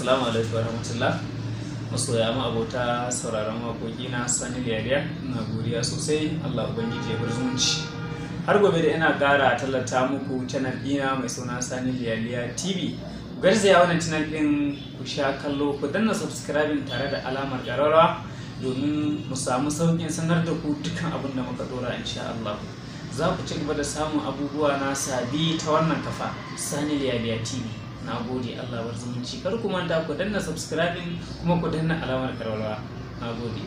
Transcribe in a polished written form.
Assalamu alaikum warahmatullah. Masoya ma abota sauraron waƙoƙi na Sani Liyaliya, ina godiya sosai. Allah ubangiji ya bar zumunci. Har gobe da ina ƙara tallata muku channel ɗina mai suna Sani Liyaliya TV. Ku garzaya wannan channel ɗin ku sha kallo, ku danna subscribing tare da alamar ƙararrawa domin mu samu sauƙin sanar da ku dukkan abin da muka ɗora insha Allah. Za ku ci gaba da samun abubuwa na sabi ta wannan kafa Sani Liyaliya TV. Na gode, Allah bar zumunci. Kar ku manta ku danna subscribing kuma ku danna alamar karwarwa. Na gode.